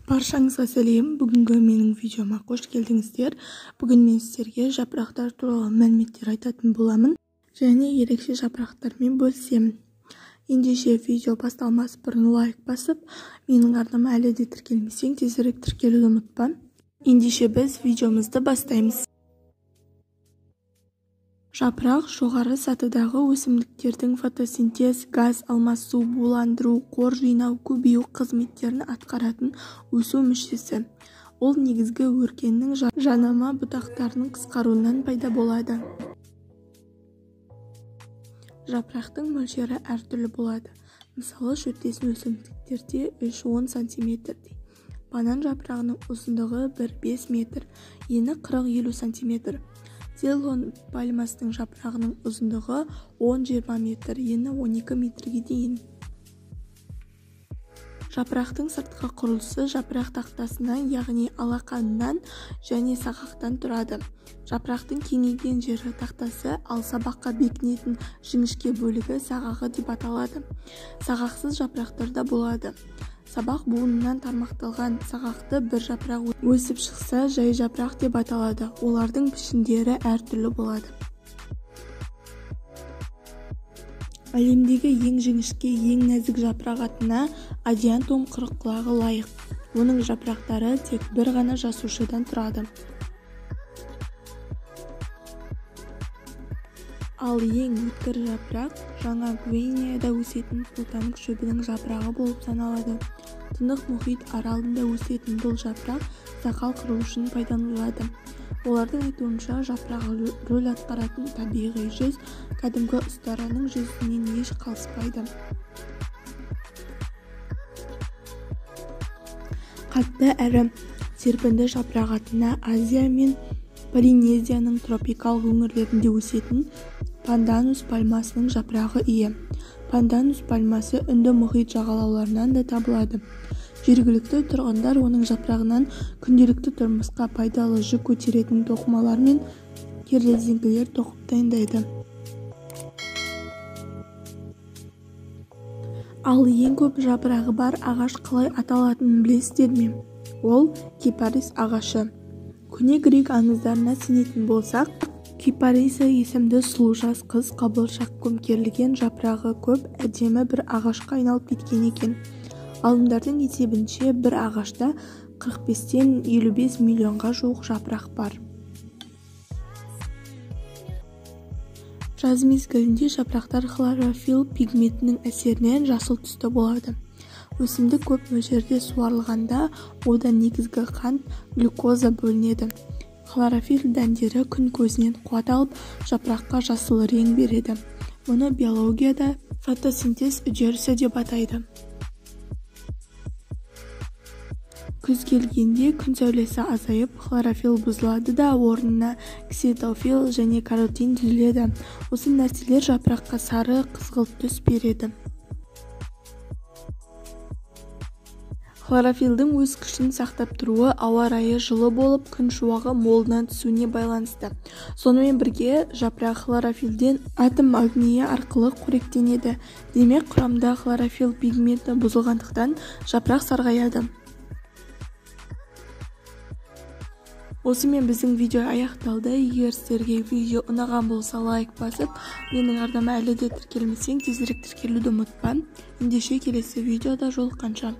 Баршаңызға сәлем. Бүгінгі менің видеома қош келдіңіздер. Бүгін мен сіздерге жапырақтар туралы мәліметтер айтатын боламын және ерекше жапырақтармен бөлісемін. Ендеше видео басталмас бұрын лайк басып, менің арнама әлі де тіркелмесең, тезірек тіркелуді ұмытпа. Ендеше біз видеомызды бастаймыз. Жапырақ жоғары сатыдағы өсімдіктердің фотосинтез, газ алмасу, буландыру, қор жинау, көбею қызметтерін атқаратын өсу мүшесі. Ол негізгі өркеннің жанама бұтақтарының қысқаруынан пайда болады. Жапырақтың мөлшері әртүрлі болады. Мысалы, шөптесін өсімдіктерде 3-10 сантиметрдей. Банан жапырағының ұзындығы 1-5 метр, ені 40-50 сантиметр. Цейлон пальмасының жапырағының ұзындығы 10-20 метр, ені 12 метрге дейін. Жапырақтың сыртқы құрылысы жапырақ тақтасынан, яғни алақаннан және сағақтан тұрады. Жапырақтың кеңейген жері тақтасы, ал сабаққа бекінетін жіңішке бөлігі сағағы деп аталады. Сағақсыз жапырақтар да болады. Сабақ буынынан тармақталған сағақты бір жапырақ өсіп шықса, жай жапырақ деп аталады. Олардың пішіндері әртүрлі болады. Әлемдегі ең жіңішке, ең нәзік жапырақ атына адиантум қырыққұлағы лайық. Оның жапырақтары тек бір ғана жасушадан тұрады. Ал ең өткір жапырақ Жаңа Гвинеяда өсетін платанк шөбінің жапырағы болып саналады. Тынық мұхит аралында өсетін бұл жапырақ сақал қыру үшін пайдаланылады. Олардың айтуынша, жапырағы рөл атқаратын табиғи жүз кәдімгі ұстараның жүзінен еш қалыспайды. Қатты әрі серпінді жапырақ атына Азия мен Полинезияның тропикалық өңірлерінде өсетін панданус пальмасының жапырағы ие. Панданус пальмасы Үнді мұхит жағалауларынан да табылады. Жергілікті тұрғындар оның жапырағынан күнделікті тұрмысқа пайдалы жүк көтеретін тоқымалар мен керлезеңкілер тоқып дайындайды. Ал ең көп жапырағы бар ағаш қалай аталатынын білесіздер ме? Ол кипарис ағашы. Көне грек аңыздарына сенетін болсақ, Кипариса есімді сұлу жас қыз қабыршақ көмкерілген жапырағы көп әдемі бір ағашқа айналып кеткен екен. Ғалымдардың есебінше, бір ағашта 45-тен 55 миллионға жуық жапырақ бар. Жаз мезгілінде жапырақтар хлорофилл пигментінің әсерінен жасыл түсті болады. Өсімдік көп мөлшерде суарылғанда одан негізгі қант глюкоза бөлінеді. Хлорофилл дәндері күн көзінен қуат алып, жапыраққа жасыл рең береді. Мұны биологияда фотосинтез үдерісі деп атайды. Күз келгенде күн сәулесі азайып, хлорофилл бұзылады да орнына ксантофилл және каротин түзіледі. Осы нәрселер жапыраққа сары, қызғылт түс береді. Хлорофиллдің өз күшін сақтап тұруы ауа райы жылы болып, күн шуағы молынан түсуіне байланысты. Сонымен бірге жапырақ хлорофиллден атом магнийі арқылы қоректенеді. Демек, құрамда хлорофилл пигменті бұзылғандықтан жапырақ сарғаяды. Осымен біздің видео аяқталды. Егер сіздерге видео ұнаған болса, лайк басып, менің арнама әлі де тіркелмесең, тезірек тіркелуді ұмытпа. Ендеше келесі видеода жолыққанша.